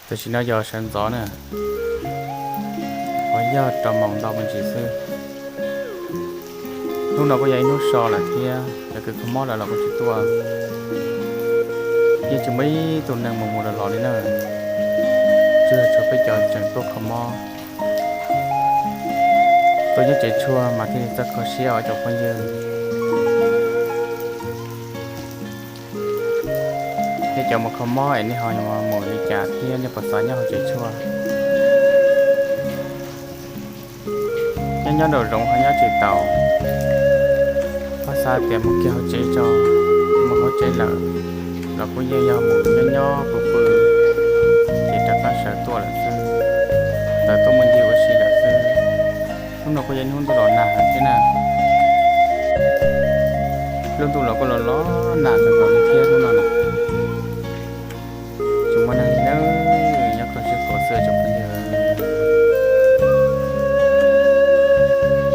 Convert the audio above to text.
Tam sim no yog sawv ntxov na, uas yog rau moos ntau me ntsis xwb. Hnub no kuj yog ib hnub so lawm thiab, cov kws kho mob lawm los kuj tsis tuaj, yeej tsis muaj ib tug neeg mus mus los los li na. Tsuas tshuav peb cov tseem tuaj kho mob, tuaj nyob tsev tshuaj mas thiaj li txawj kho siab os cov phooj ywg. Nej cov mus kho mob es nej ho mus li cas thiab, nej puas xav nyob hauv tsev tshuaj? Nyob nyob nraum zoov ho nyob tsis taus, ho xav tias mus kiag hauv tsev tso, mus hauv tsev lawm los kuj yeej yog mus nyob nyob pw pw, ces rov qab sawv tuaj lawm xwb, tawm tuaj mus ncig ua si lawm xwb. Hnub no kuj yog ib hnub ntuj los nag heev thiab na. Lub ntuj los kuj los los nag kawg nkaus li thiab hnub no na.